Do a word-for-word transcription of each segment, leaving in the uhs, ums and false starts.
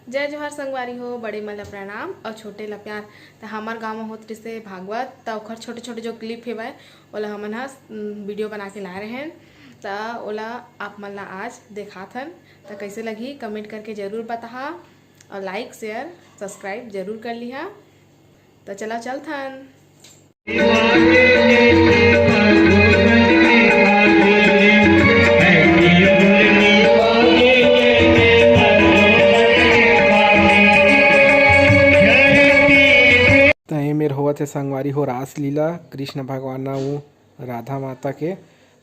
जय जोहार संगवारी हो, बड़े मन ल प्रणाम अउ छोटे ल प्यार। त हमर गांव म होत रिसे भागवत, त ओखर छोटे-छोटे जो clip हेवय, ओला हमन ह, उम, video बना के लाए रहेन। त ओला आप मन ल आज देखाथन। त कइसे लगही, comment करके जरूर बताहा अउ like, share, subscribe जरूर कर लिहा। त चला चलथन। त ए मेर होवत हे संगवारी हो रासलीला, कृष्ण भगवान अउ राधा माता के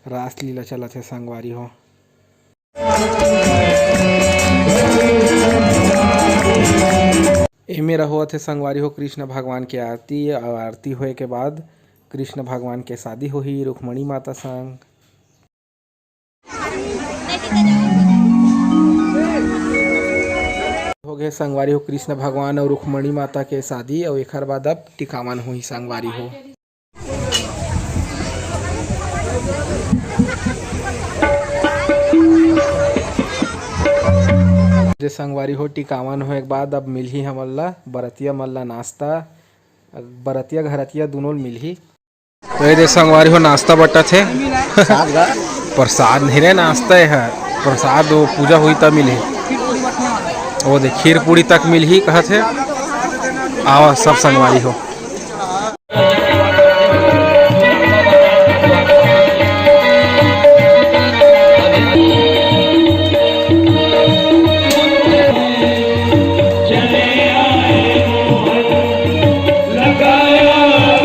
रासलीला चलत हे संगवारी हो। ए मेर होवत हे संगवारी हो कृष्ण भगवान के आरती, अउ आरती होए के बाद कृष्ण भगवान के शादी होही रुक्मणी माता संग। हो गए संगवारी हो कृष्ण भगवान अउ रुक्मणी माता के शादी, अउ एखर बाद अब टिकावन होही संगवारी हो। जे संगवारी हो टिकावन होए के बाद अब मिलही हमन ला बरतिया मन ला नाश्ता, बरतिया घरतिया दुनों ल मिलही। तो ये दे संगवारी हो नाश्ता बटत हे। प्रसाद नहीं रे, नाश्ता हे। प्रसाद वो पूजा होही तब मिलही। वो दे खीर पूड़ी तक मिलही कहत हे। आवा सब संगवारी हो।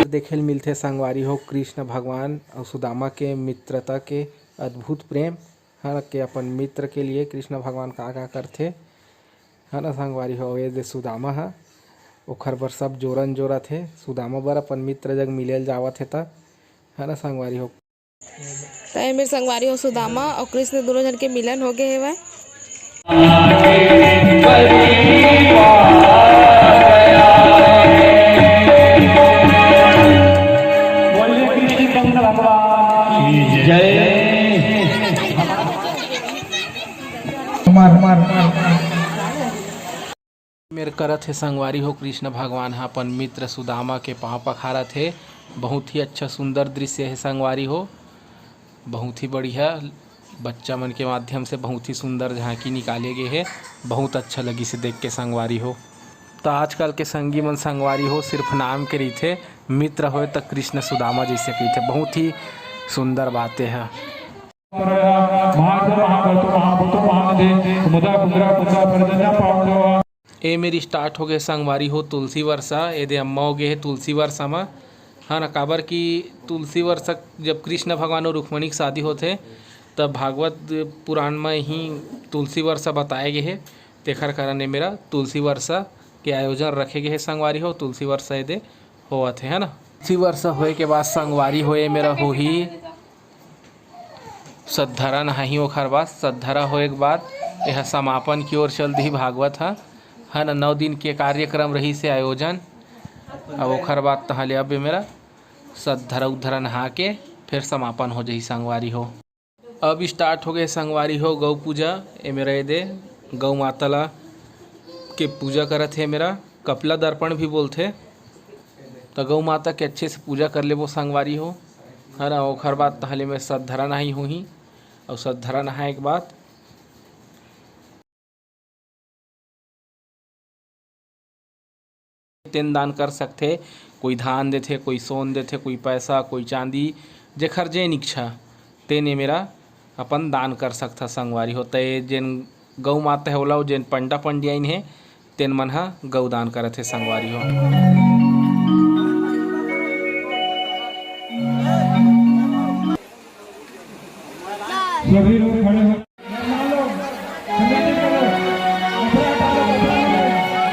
देखे ल मिलथे संगवारी हो कृष्ण भगवान अउ सुदामा के मित्रता के अद्भुत प्रेम, है ना, के अपन मित्र के लिए कृष्ण भगवान का का करथे, है ना संगवारी हो। ये दे सुदामा ह ओखर बर सब जोरन जोरत हे, सुदामा बर अपन मित्र जग मिले ल जावत हे त, है ना संगवारी हो। त ए मेर संगवारी हो सुदामा अउ कृष्ण दुनों झन के मिलन हो गे हेवय। मेर करत हे संगवारी हो, कृष्ण भगवान ह अपन मित्र सुदामा के पाँव पखारत हे। बहुत ही अच्छा सुंदर दृश्य हे संगवारी हो, बहुत ही बढ़िया। बच्चा मन के माध्यम से बहुत ही सुंदर झांकी निकाले गे हे, बहुत अच्छा लगिस हे देख के संगवारी हो। त आजकल के संगी मन संगवारी हो सिर्फ नाम के रहिथे, मित्र होए त कृष्ण सुदामा जैसे कहिथे, बहुत ही सुंदर बात हे। ए मेर start हो गे संगवारी हो तुलसी वर्षा। ए दे अम्मा हो गे हे तुलसी वर्षा म, है ना, काबर कि तुलसी वर्षा जब कृष्ण भगवान अउ रुक्मणी के शादी होथे, तब भागवत पुराण म ही तुलसी वर्षा बताए गे हे। तेखर कारण ए मेरा तुलसी वर्षा के आयोजन रखे गे हे संगवारी हो। तुलसी वर्षा ए दे होवत हे, है ना। तुलसी वर्षा होए के बाद संगवारी हो ए मेरा होही सतधरा नहाही, ओखर बाद सतधरा होए के बाद एह समापन की ओर चल दिही भागवत ह, है ना। नौ दिन के कार्यक्रम रहिस हे आयोजन। अब ओखर बाद तहाँ ले अब ए मेरा सतधरा उधरा नहा के फिर समापन हो जाही संगवारी हो। अब start हो गे संगवारी हो गौ पूजा। ए मेरा ए दे गौ माता ला के पूजा करत हे, ए मेरा कपिला दर्पण भी बोलथे। त गौ माता के अच्छे से पूजा कर लेबो संगवारी हो, है ना। ओखर बाद तहाँ ले में सतधरा नहाई होही, अउ सतधरा नहाए के बाद तेन दान कर सकथे। कोई धान देथे, कोई सोन देथे, कोई पैसा, कोई चांदी, जेखर जेन इच्छा, तेन ए मेरा अपन दान कर सकथा संगवारी हो। त ए जेन गौ माता हे ओला, अउ जेन पंडा पंडियाइन हे तेन मन ह गौ दान करत हे संगवारी हो।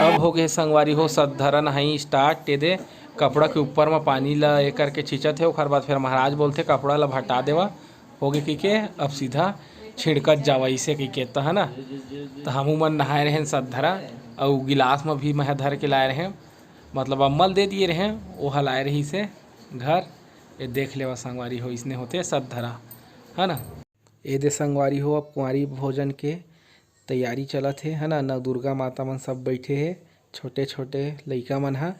अब हो गे संगवारी हो सतधरा नहाई start। ए दे कपड़ा के ऊपर म पानी ला ए करके छींचत हे, ओखर बाद फिर महाराज बोलथे, "कपड़ा ला हटा देवा।" होगे कहिके अब सीधा छिड़कत जावा अइसे कहिके, त है ना। त हमू मन नहाए रहेन सतधरा, अउ गिलास म भी मैं धर के लाए रहें, मतलब अम्मा ल दे दिए रहें, ओहा लाए रहिसे घर। ए देख लेवा संगवारी हो, इसने होथे सतधरा, है ना। ए दे संगवारी हो, अब कुंवारी भोजन के तैयारी चलत हे, है ना। नवदुर्गा माता मन सब बइठे हे, छोटे-छोटे लइका मन ह,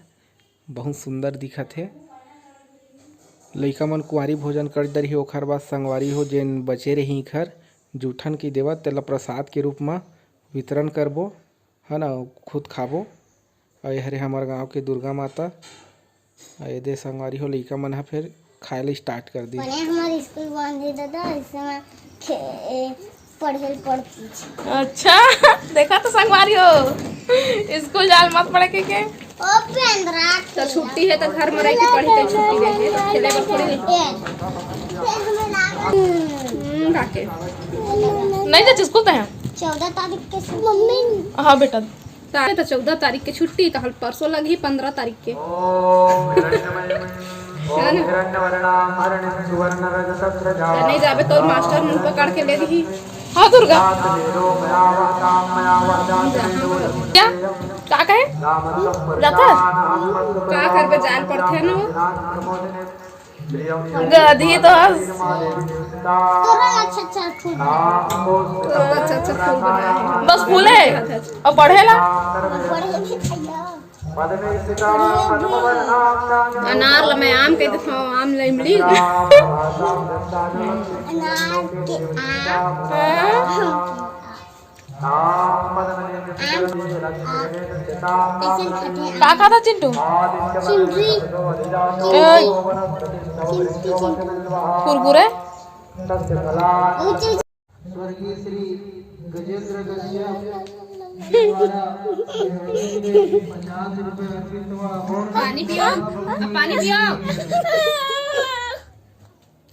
बहुत सुंदर दिखत हे। लइका मन कुंवारी भोजन कर डरही, ओखर बाद संगवारी हो जेन बचे रही इखर जूठन के देवत, तेला प्रसाद के रूप म वितरण करबो, है ना, खुद खाबो। अउ ये हरे हमर गांव के दुर्गा माता। अउ ये दे संगवारी हो, लइका मन ह फेर खाए ल स्टार्ट कर दी। बने हमर स्कूल बंद हे दादा, इस समय खे-, ए, पढ़े ल पड़ती। अच्छा, देखा तो संगवारी हो, स्कूल जाल मत पड़े के, के? ओ पेंद्रा तो छुट्टी हे तो घर में रह के पढ़ी, तो छुट्टी रहे तो खेले बर थोड़ी। हम्म, काके? नहीं जा स्कूल तो है। चौदह तारीख के स्कूल। मम्मी। हाँ बेटा, तारीख तो चौदह तारीख के छुट्टी, तो हल परसों लगही पंद्रह तारीख के। है ना? तो नहीं जाबे तो मास्टर मन पकड़ के ले दिही। हाँ दुर्गा। क्या? का कहे? जाता? का करबे, जान पड़थे ना। गधी तो हंस। तोरा अच्छा अच्छा फूल बना। तोरा अच्छा अच्छा फूल बना। बस फूले? और पढ़े ला? पढ़े भी भैया। अनार ला मैं आम कह देता हूँ, आम ला इमली। अनार के आम। हाँ। आम, आम। कैसे खाते हैं का आम? खाता चिंटू? चिंटू। ए। चिंटू, चिंटू। कुरकुरे? वो चीज। स्वर्गीय श्री गजेंद्र कश्यप जी द्वारा पचास रुपए अर्पित हुआ। पानी पियो, पानी पियो।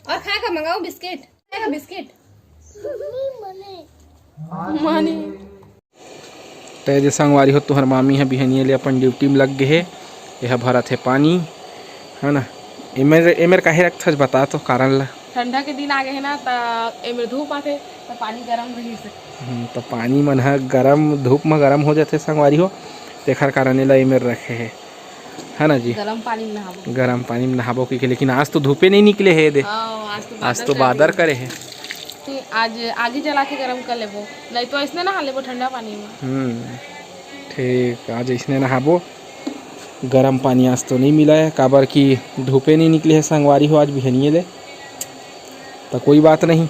और खा का मंगाओ बिस्किट। मानी। तय दे संगवारी हो, तुहर मामी ह बिहनिया ले अपन ड्यूटी में लग गे हे। एह भरत हे पानी, है ना। एमेर, एमेर काहे रखथस, बता तो कारण ला। ठंडा के दिन आ गए हे ना, त एमेर धूप आथे, त पानी गरम रही से। हम्म, त पानी मन ह गरम, धूप म गरम हो जाथे संगवारी हो, तेखर कारण एला एमेर रखे हे। है ना जी? गरम पानी में नहाबो। गरम पानी में नहाबो कहिके, लेकिन आज तो धूपे नहीं निकले हे दे। हाँ, आज तो आज बादर तो कर बादर करे हे। आज आगी जला के गरम कर लेबो, नहीं तो ऐसने नहा लेबो ठंडा पानी में। हम्म, ठीक, आज ऐसने नहाबो। गरम पानी आज तो नहीं मिला है, काबर कि धूपे नहीं निकले है संगवारी हो आज बिहनिए ले। तो कोई बात नहीं,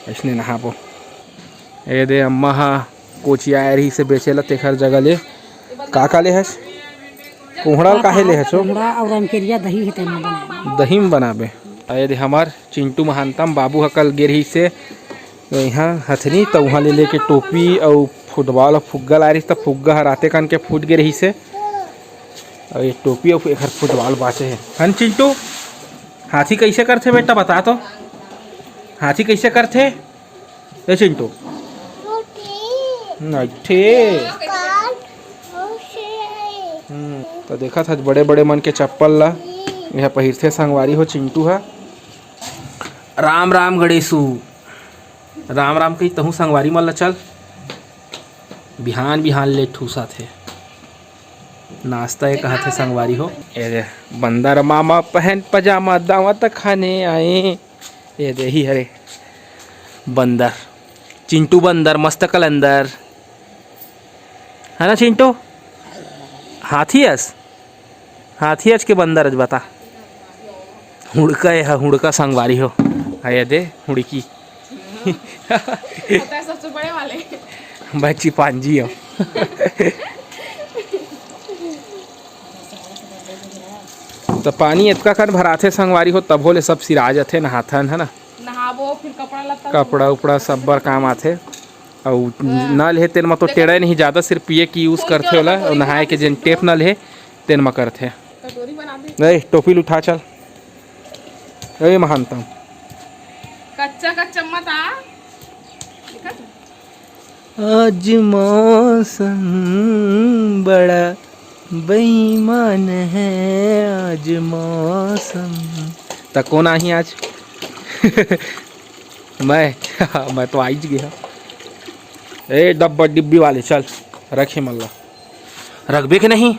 ऐसने नहाबो। ए दे अम्मा हा कोचिया आए रही से बेचे ला, तेखर जगह ले का का ले हस? कोहड़ा ल काहे ले हस ओ? कोहड़ा अउ रमकेरिया दही हे, तेमा बनाए। दही में बनाबे। ए दे हमर चिंटू महानतम बाबू ह कल गे रही से यहाँ हथनी, त उहाँ ले लेके टोपी अउ फुटबॉल अउ फुग्गा लाए रही, त फुग्गा ह राते कान के फूट गे रही से। अउ ये टोपी अउ एखर फुटबॉल बाचे हे। हन चिंटू, हाथी कैसे करथे बेटा, बता तो, हाथी कैसे करथे? ए चिंटू। नइठे। हम्म, तो देखत हस बड़े बड़े मन के चप्पल ला, यह पहिरथे संगवारी हो चिंटू हा। राम राम गणेशू, राम राम कही तहूँ संगवारी मन ला। चल, बिहान बिहान ले ठूसत हे, नाश्ता ये कहत हे संगवारी हो। ए दे, बंदर मामा पहन पजामा, दावत खाने आए। ए दे ही हरे बंदर, चिंटू बंदर, मस्त कलंदर, है ना चिंटू? हाथी अस, हाथी अस के बंदर अस, बता। हुड़का, ये ह हुड़का संगवारी हो। ए दे हुड़की। पता है, सबसे बड़े वाले। बच्ची पांजी हो। तो पानी एतका कन भराथे संगवारी हो, तभो ले सब सिरा जाथे, नहाथन, है ना। नहाबो, फिर कपड़ा लत्ता कपड़ा उपड़ा सब बर काम आथे। अउ नल हे तेन म तो टेढ़े नहीं, ज्यादा सिर्फ पिए के use करथे ओला, अउ नहाए के जेन टेप नल हे तेन म करथे। कटोरी बना दे। ए, टोपी ल उठा चल। ए, महानतम। कच्चा कच्चा मत आ। देखा तू? आज मौसम बड़ा बेईमान है, आज मौसम। त कोन आही आज? मैं, मैं तो आइज गया। ए, डब्बा डिब्बी वाले, चल, रखे मन ला। रखबे के नहीं?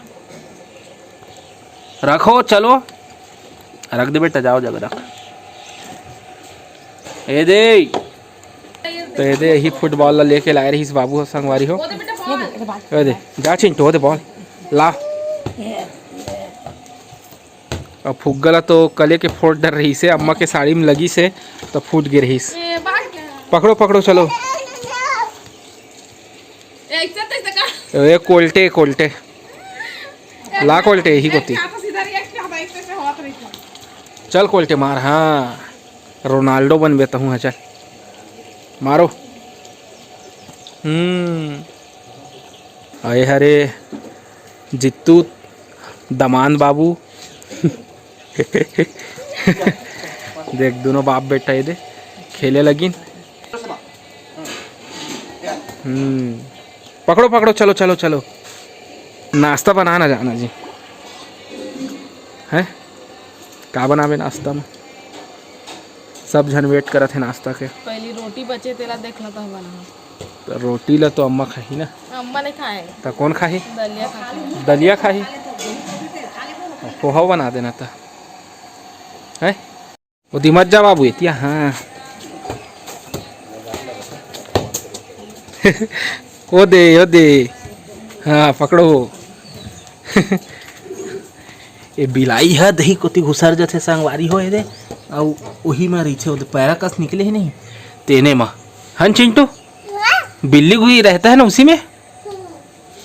रखो, चलो। रख दे बेटा, जाओ, जाओ, रख। ए दे। तो ये दे, यही फुटबॉल ला लेके लाए रहिस बाबू ह संगवारी हो। ये दे, जा चिंटू, वो दे बॉल ला। अब फुग्गा ला तो कले के फोड़ डर रहिस हे, अम्मा के साड़ी में लगिस हे तो फूट गे रहिस। पकड़ो, पकड़ो, चलो। ए, कोल्टे, कोल्टे। ला कोल्टे, यही कोती। चल कोल्टे मार, हाँ। रोनाल्डो बनबे तहूँ, हाँ, चल। मारो। हम्म। अये हरे जित्तू, दमान बाबू। देख, दोनों बाप बेटा ये दे, खेले लगिन। हम्म। पकड़ो, पकड़ो, चलो, चलो, चलो। नाश्ता बना ना जाना जी। हैं? का बनाबे नाश्ता में? सब झन वेट करत हे नाश्ता के। पहली रोटी बचे, तेला देख ला, तह बना। तो रोटी ला तो अम्मा खाही ना। अम्मा नहीं खाए। तो कौन खाही? दलिया खाही। दलिया खाही। पोहा बना देना था। हैं? ओती मत जा बाबू, एतिया, हाँ। ओ दे, ओ दे। हाँ, पकड़ो। ए बिलाई ह दही कोती घुसर जथे संगवारी हो, ए दे। अउ ओही म रहिथे, ओ दे पैरा कस निकले हे नहीं, तेने म। हन चिंटू? बिल्ली गुई रहता है ना उसी में।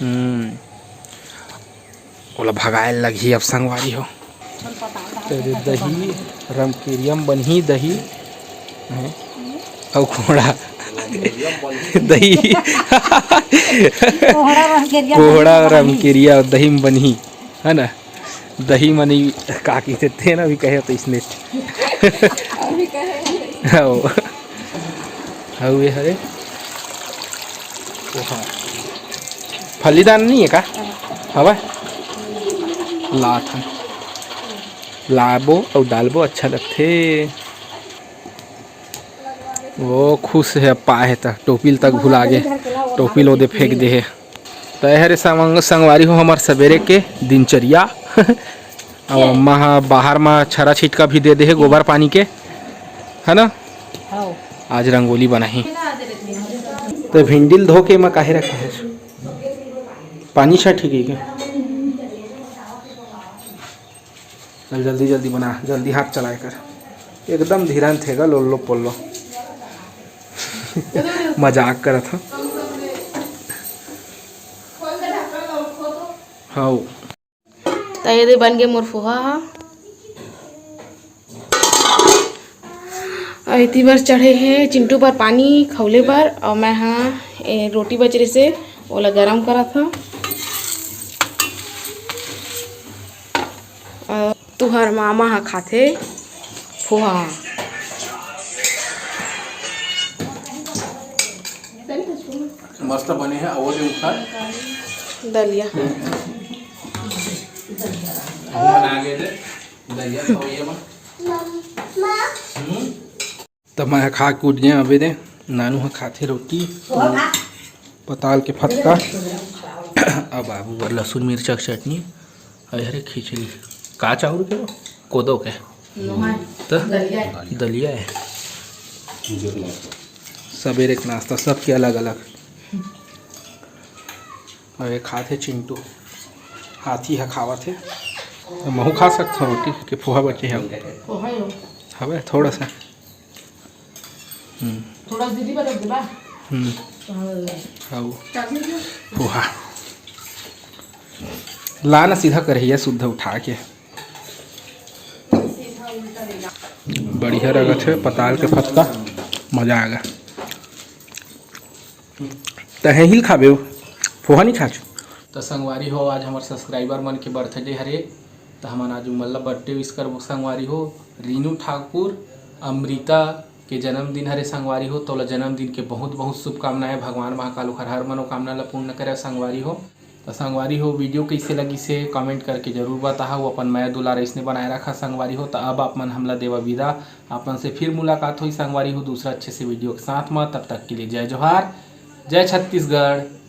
हम्म। ओला भगाए लगही अब संगवारी हो। तेरे दही रमकेरियम बनही दही। हैं? अउ कोहड़ा। दही। कोहड़ा रमकेरिया कोहड़ा बनही। रमकेरिया दही में बनही, है ना? दही मनी का कहिथे तेन अभी कहे तो इसने। अभी कहे। हाँ। हाँ, ये हरे। ओ हाँ। फलीदान नहीं है का? हवा? लात हन। लाबो अउ डालबो, अच्छा लगथे। वो खुश है, अब पाए है त टोपी तक भुला गे, टोपी लो दे फेंक दे है। त ए हरे संग-, संगवारी हो हमर सबेरे के दिनचर्या। अब अम्मा ह बाहर म छरा छिटका भी दे दे हे गोबर पानी के, है ना? हाँ। आज रंगोली बनाही। तो भिंडी ल धो के मैं काहे रखे है? पानी छा ठीक है क्या? चल जल्दी जल्दी बना, जल्दी हाथ चलाए कर। एकदम धीरन थे गा, लोल्लो पोल्लो। मजाक करत हूँ। हाँ। त ये दे बन गे मोर पोहा ह। अउ एती बर चढ़े हे चिंटू बर पानी खौले बर, अउ मैं ह ए रोटी बच रहिसे, ओला गरम करत हव। अउ तुहर मामा ह खाथे पोहा। मस्त बने हे, अउ दे उठा। दलिया। अउ मन आ गे दे, दलिया खाओ ये मन। हम्म। त मैं ह खा के उठ गेंव अबे दे, नानू ह खाथे रोटी, पताल के फत्ता, अउ बाबू बर लहसुन मिर्चा के चटनी, अउ हरे खिचड़ी। का चाउर के वो? कोदो के। त दलिया हे। सबेरे के नाश्ता सबके अलग-अलग। अउ ये खात हे चिंटू, हाथी ह खावत हे। त महू खा सकथव रोटी के पोहा बचे हे। पोहा ही हो। हवे थोड़ा सा। हम्म। थोड़ा दीदी बना देबा। हम्म। हाँ। हऊ। पोहा। ला ना सीधा करहिया सुद्धा उठा के। बढ़िया लगत हे पताल के फत्ता, मजा आ गा। तहे हिल खाबे, पोहा नहीं खाचू। त संगवारी हो, आज हमर subscriber मन के birthday हरे, त हमन आज उमन ला birthday wish करबो संगवारी हो। रीनू ठाकुर, अमृता के जन्मदिन हरे संगवारी हो, तोला जन्मदिन के बहुत बहुत शुभकामनाएं। भगवान महाकाल ओखर हर मनोकामना ला पूर्ण करे संगवारी हो। त संगवारी हो, video कइसे लगिस हे comment करके जरूर बताहा। अपन मया दुलार अइसने बनाए रखा संगवारी हो। त अब आप मन हमला देवा विदा, आप मन से फिर मुलाकात होई संगवारी हो दूसरा अच्छे से video के साथ म। तब तक के लिए जय जोहार, जय छत्तीसगढ़।